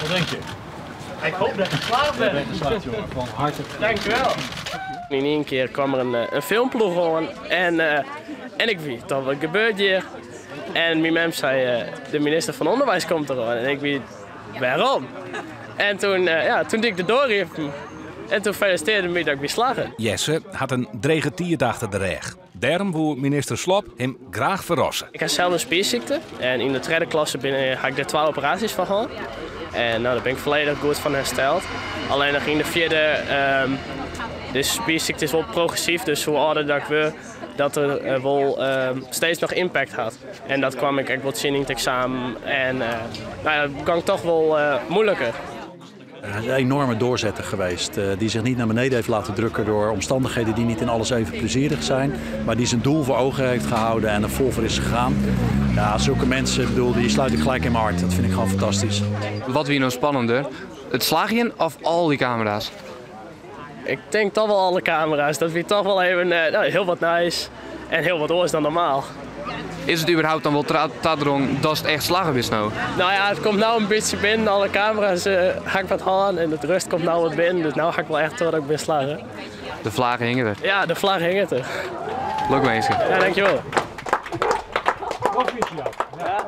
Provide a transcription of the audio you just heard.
Wat denk je? Ik hoop dat ik geslaagd ben. Je bent geslaagd, jongen. Van harte. Dankjewel. In één keer kwam er een filmploeg aan en ik weet toch wat gebeurt hier. En mijn mem zei, de minister van Onderwijs komt eraan. En ik weet, waarom? En toen deed ik de deur open. En toen feliciteerde me dat ik weer slagen. Jesse had in drege tiid achter de rêch. Dêrom woe minister Slob him graach ferrasse. Ik heb zelf een spierziekte en in de tweede klasse heb ik er 12 operaties van gehad. En daar ben ik volledig goed van hersteld. Alleen nog in de vierde, de spierziekte is wel progressief, dus hoe ouder dat ik word, dat er wel steeds nog impact had. En dat kwam ik echt wel zien in het examen en dat kan ik toch wel moeilijker. Hij is een enorme doorzetter geweest, die zich niet naar beneden heeft laten drukken door omstandigheden die niet in alles even plezierig zijn, maar die zijn doel voor ogen heeft gehouden en er vol voor is gegaan. Ja, zulke mensen, die sluit ik gelijk in mijn hart. Dat vind ik gewoon fantastisch. Wat wie nou spannender? Het slaagjen of al die camera's? Ik denk toch wel alle camera's. Dat vind ik toch wel even heel wat nice en heel wat anders dan normaal. Is het überhaupt dan wel tadrong dat het echt slagen is nou? Het komt nou een beetje binnen. Alle camera's ga ik wat aan en het rust komt nou wat binnen. Dus nou ga ik wel echt door dat ik ben slagen. De vlaggen hingen er. Ja, de vlaggen hingen er. Leuk mensen. Ja, dankjewel. Proficiat. Ja.